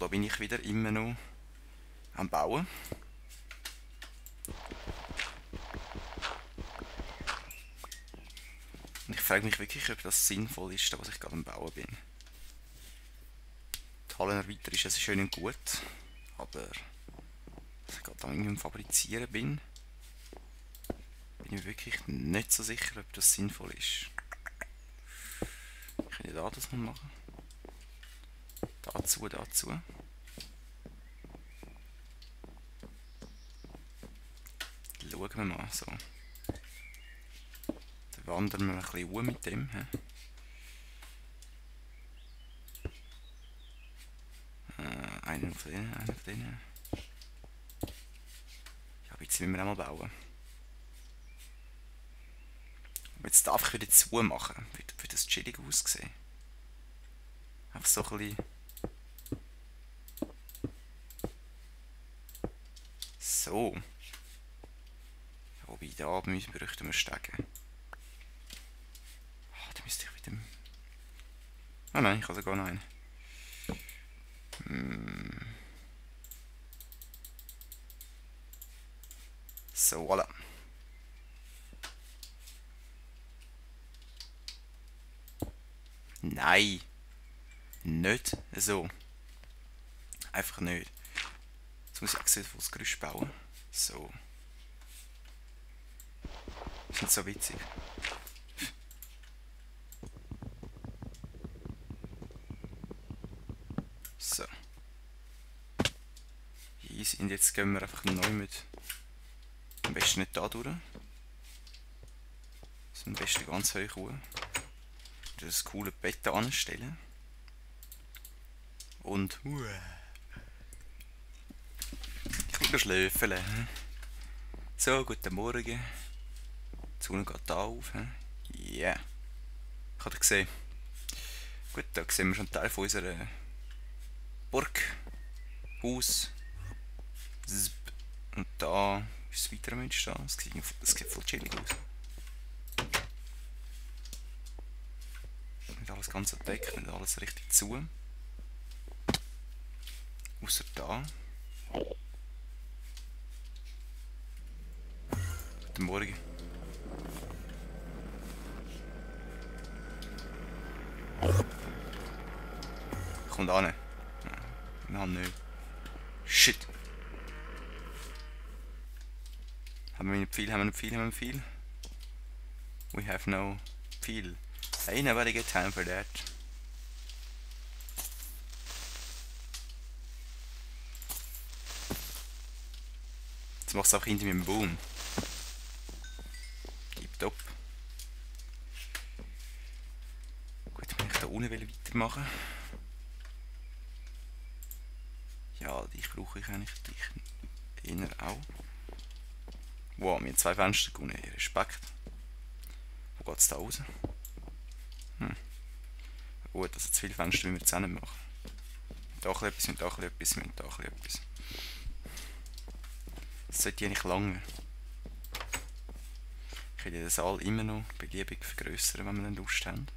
da bin ich wieder immer noch am Bauen. Und ich frage mich wirklich, ob das sinnvoll ist, da was ich gerade am Bauen bin. Die Hallenerweiterung ist also schön und gut, aber dass ich gerade am Fabrizieren bin ich mir wirklich nicht so sicher, ob das sinnvoll ist. Ich könnte da das mal machen. Dazu. Schauen wir mal so. Dann wandern wir ein bisschen mit dem. Einen von denen. Ja, jetzt müssen wir auch mal bauen. Und jetzt darf ich wieder zumachen. Wird das chillig aussehen. Einfach so ein bisschen. So. Wobei da bräuchten wir Stegen. Ah, da müsste ich wieder. Ah nein, ich habe sogar noch einen. So, voilà. Nein. Nicht so. Einfach nicht. Jetzt muss ich extra das Gerüst bauen. So. Das ist nicht so witzig. So. Easy. Und jetzt gehen wir einfach neu mit. Am besten nicht da durch. Also am besten ganz hoch hoch. Das coole Bett anstellen. Und ich schlöfeln. So, guten Morgen. Die Sonne geht da auf. Ja. Yeah. Ich habe gesehen. Gut, da sehen wir schon einen Teil von unserer Burg. Haus. Und da ist es weiter am Entstehen. Das sieht voll chillig aus. Nicht alles ganz verdeckt, nicht alles richtig zu. Außer da. Guten Morgen. Kommt an. Wir haben nicht. Shit. Haben wir nicht viel? We have no viel. Ain't nobody got time for that. Jetzt macht es auch hinter mir einen Boom. Tipptopp. Gut, wenn ich da unten weitermachen will. Ja, dich brauche ich eigentlich. Dich eher auch. Wow, mir 2 Fenster gewonnen. Respekt. Wo geht es da raus? Gut, also zu viele Fenster müssen wir zusammen machen. Da etwas, da etwas. Das sollte eigentlich lange. Ich kann den Saal immer noch beliebig vergrößern, wenn wir dann Lust haben.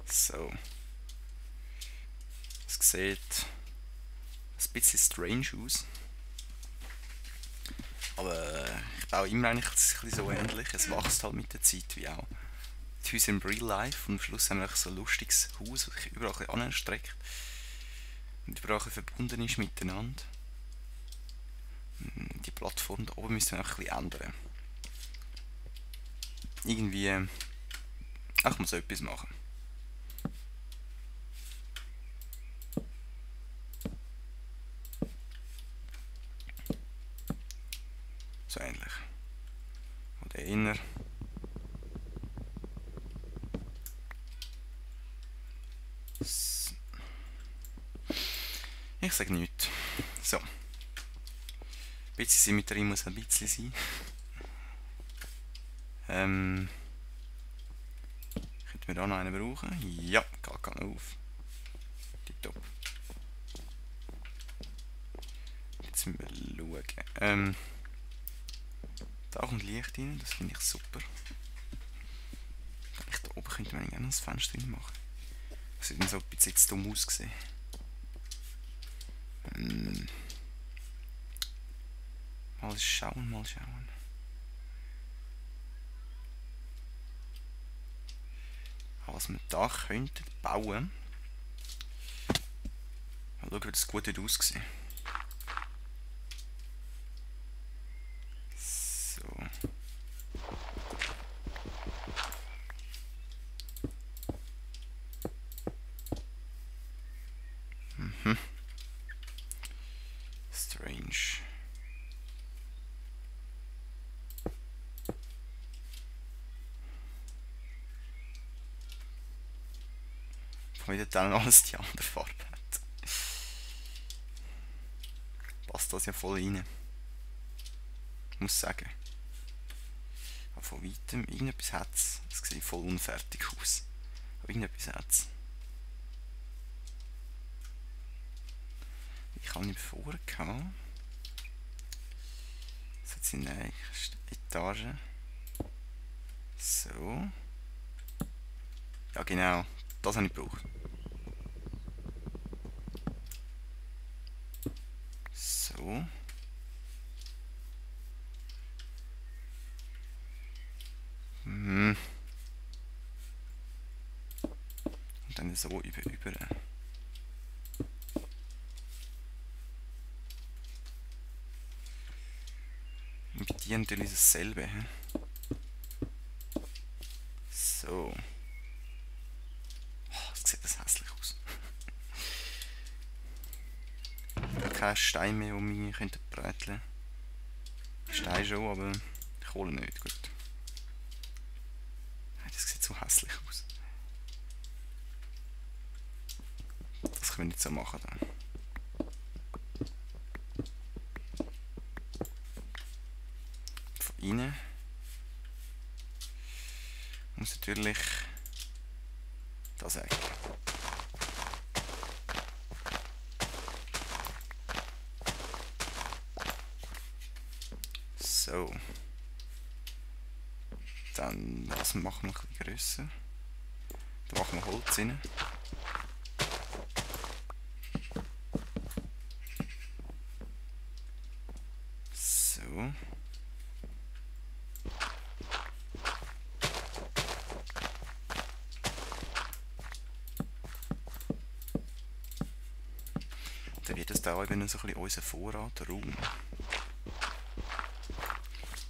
So. Es sieht ein bisschen strange aus. Aber ich baue immer eigentlich ein bisschen so ähnlich. Es wächst halt mit der Zeit wie auch die Häuser im Real Life. Und am Schluss haben wir so ein lustiges Haus, das sich überall ein bisschen anstreckt. Und überall ein bisschen verbunden ist miteinander. Die Plattform da oben müssen wir auch ein bisschen ändern. Irgendwie. Ach, ich muss etwas machen. So ähnlich. Oder inner. Ich sage nichts. So. Ein bisschen Symmetrie muss ein bisschen sein. Könnten wir da noch einen brauchen? Ja, geht auf. Tipptopp. Jetzt müssen wir schauen. Da kommt Licht rein, das finde ich super. Kann ich da Da oben könnte man gerne noch ein Fenster drin machen. Das sieht dann so ein bisschen jetzt dumm ausgesehen. Mal schauen, mal schauen. Was wir da könnten bauen. Mal schauen, wie das gut aussieht. So. Strange. Wieder dann alles die andere Farbe hat. Passt das ja voll rein. Ich muss sagen. Aber von weitem, irgendetwas hat es. Es sieht voll unfertig aus. Aber irgendetwas hat es. Ich habe ihn vorher gehabt. Das ist in der nächsten Etage. So. Ja genau, das habe ich gebraucht. So. Und dann so über. Und bei dir natürlich dasselbe. So. Oh, das sieht das hässlich aus. Ich habe keinen Stein mehr, den wir bräteln könnten. Stein schon, aber Kohle nicht. Gut. Das sieht so hässlich aus. Das können wir nicht so machen dann. Von innen muss natürlich das weg. So. Dann das machen wir ein bisschen grösser. Da machen wir Holz rein. So. Dann wird das da eben so ein bisschen unser Vorratraum.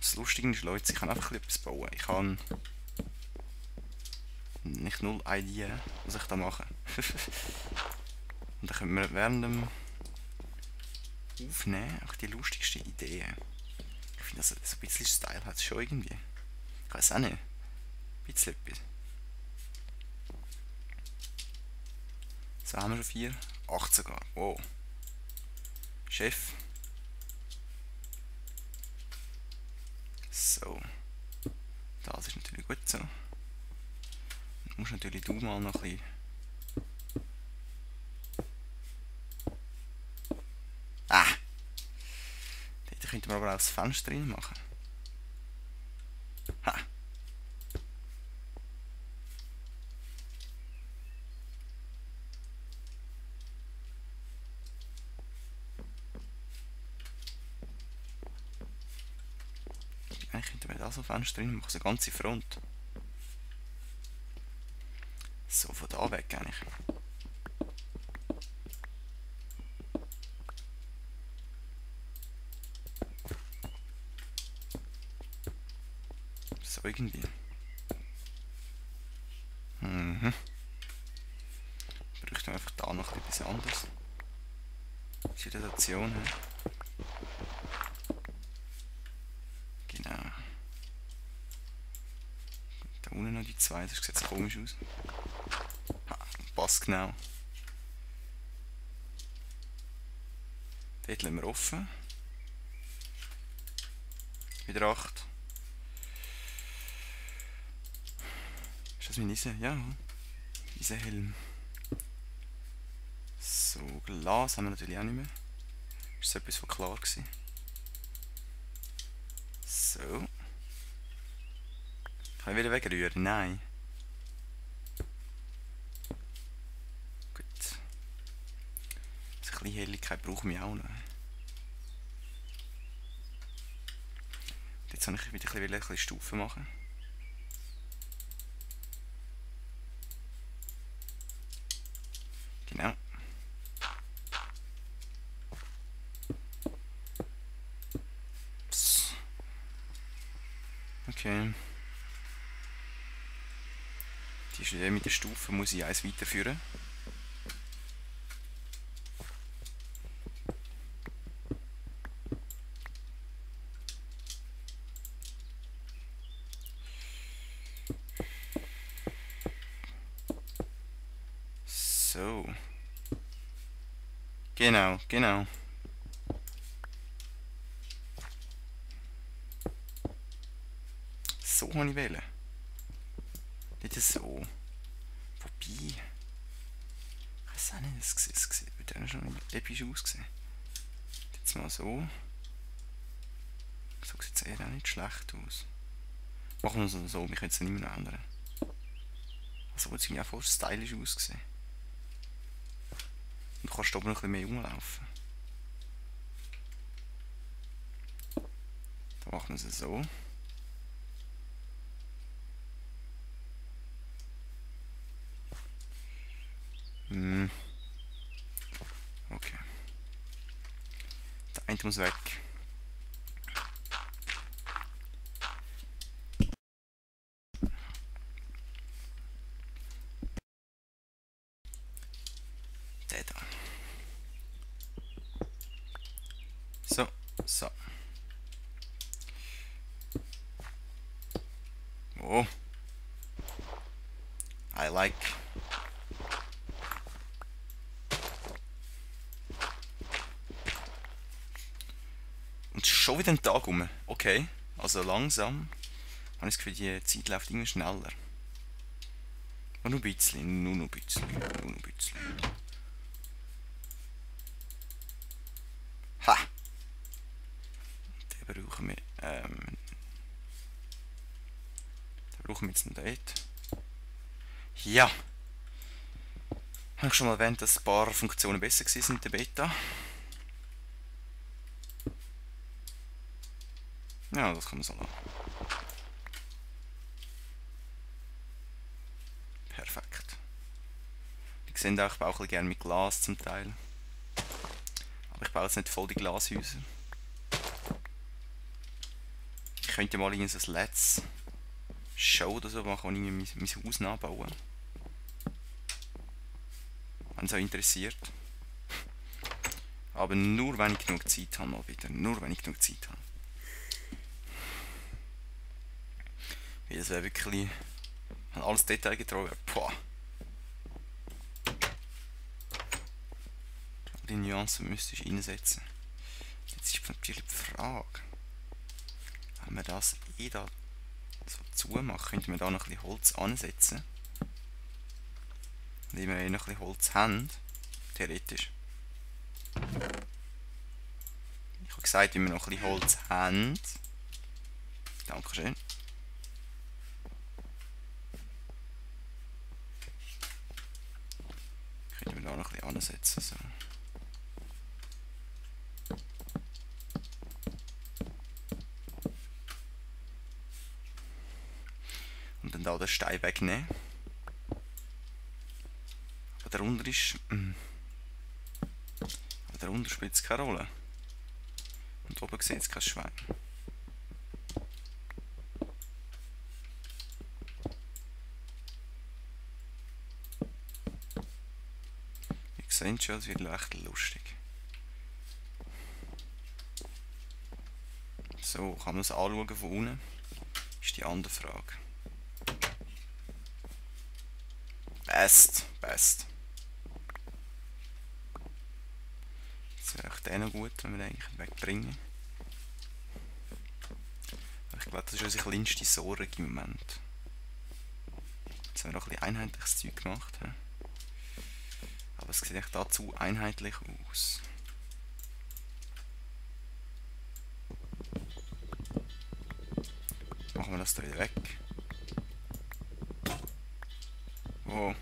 Das Lustige ist, Leute, ich kann einfach etwas bauen. Ich kann nicht null Idee, was ich da mache. Und dann können wir während dem Aufnehmen auch die lustigsten Ideen. Ich finde, so ein bisschen Style hat es schon irgendwie. Ich weiß auch nicht. Ein bisschen etwas. So haben wir schon 4. 8 sogar. Wow. Chef. So. Das ist natürlich gut so. Du musst natürlich du mal noch ein bisschen. Ah! Dort könnte man aber auch das Fenster rein machen. Ha! Eigentlich könnte man da so ein Fenster rein machen, so eine ganze Front. So, von da weg eigentlich. So irgendwie. Bräuchten wir einfach da noch etwas anderes. Situation. Genau. Da unten noch die zwei, das sieht jetzt komisch aus. Ha, passt genau. Dort lassen wir offen. Wieder 8. Ist das mein Eisen? Ja. Eisenhelm. So, Glas haben wir natürlich auch nicht mehr. Ist das etwas von klar gewesen? So. Kann ich wieder wegrühren? Nein. bisschen Helligkeit brauchen wir auch noch. Jetzt wollte ich wieder ein bisschen Stufen machen. Genau. Psst. Okay. Die Idee mit der Stufe muss ich eins weiterführen. So. Genau, genau. So habe ich wählen. Nicht so. Wobei. Ich weiß auch nicht, es sieht bei denen schon episch ausgesehen. Jetzt mal so. So sieht es eher auch nicht schlecht aus. Machen wir es so, wir können es nicht mehr ändern. Also wird es auch voll stylisch ausgesehen. Und du kannst oben noch ein bisschen mehr rumlaufen. Dann machen wir es so. Okay. Der eine muss weg. Der da. So, so. Oh. I like. Und schon wieder ein Tag rum. Okay. Also langsam. Habe ich das Gefühl, die Zeit läuft immer schneller. Nur noch ein bisschen, nur noch ein bisschen, nur noch ein bisschen. Ha! Den brauchen wir, jetzt noch dort. Ja! Habe ich schon mal erwähnt, dass ein paar Funktionen besser waren in der Beta. Ja, das kann man so lassen. Perfekt. Die sehen auch, ich baue auch gerne mit Glas zum Teil. Aber ich baue jetzt nicht voll die Glashäuser. Ich könnte mal in so ein Let's Show oder so machen, wo ich mein Haus nachbaue. Wenn es euch interessiert. Aber nur wenn ich genug Zeit habe, mal wieder. Nur wenn ich genug Zeit habe. Weil das wäre wirklich... Wenn alles detailgetreu wäre. Boah. Die Nuancen müsste ich einsetzen. Jetzt ist natürlich die Frage. Wenn wir das da so zumachen, könnte man da noch ein bisschen Holz ansetzen. Wenn wir noch ein bisschen Holz haben, theoretisch. Ich habe gesagt, wenn wir noch ein bisschen Holz haben. Dankeschön. Könnten wir da noch ein bisschen ansetzen. So. Und dann da den Stein wegnehmen. Aber darunter ist... Aber darunter spielt es keine Rolle. Und oben sieht es kein Schwein. Ihr seht schon, es wird echt lustig. So, kann man es anschauen von unten? Ist die andere Frage. Best. Jetzt wäre auch der noch gut, wenn wir den eigentlich wegbringen. Aber ich glaube, das ist unsere kleinste Sorge im Moment. Jetzt haben wir noch ein bisschen einheitliches Zeug gemacht. He? Aber es sieht echt dazu einheitlich aus. Machen wir das da wieder weg. Oh.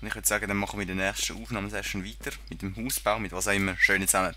Und ich würde sagen, dann machen wir in der nächsten Aufnahmesession weiter mit dem Hausbau, mit was auch immer. Schönen zusammen.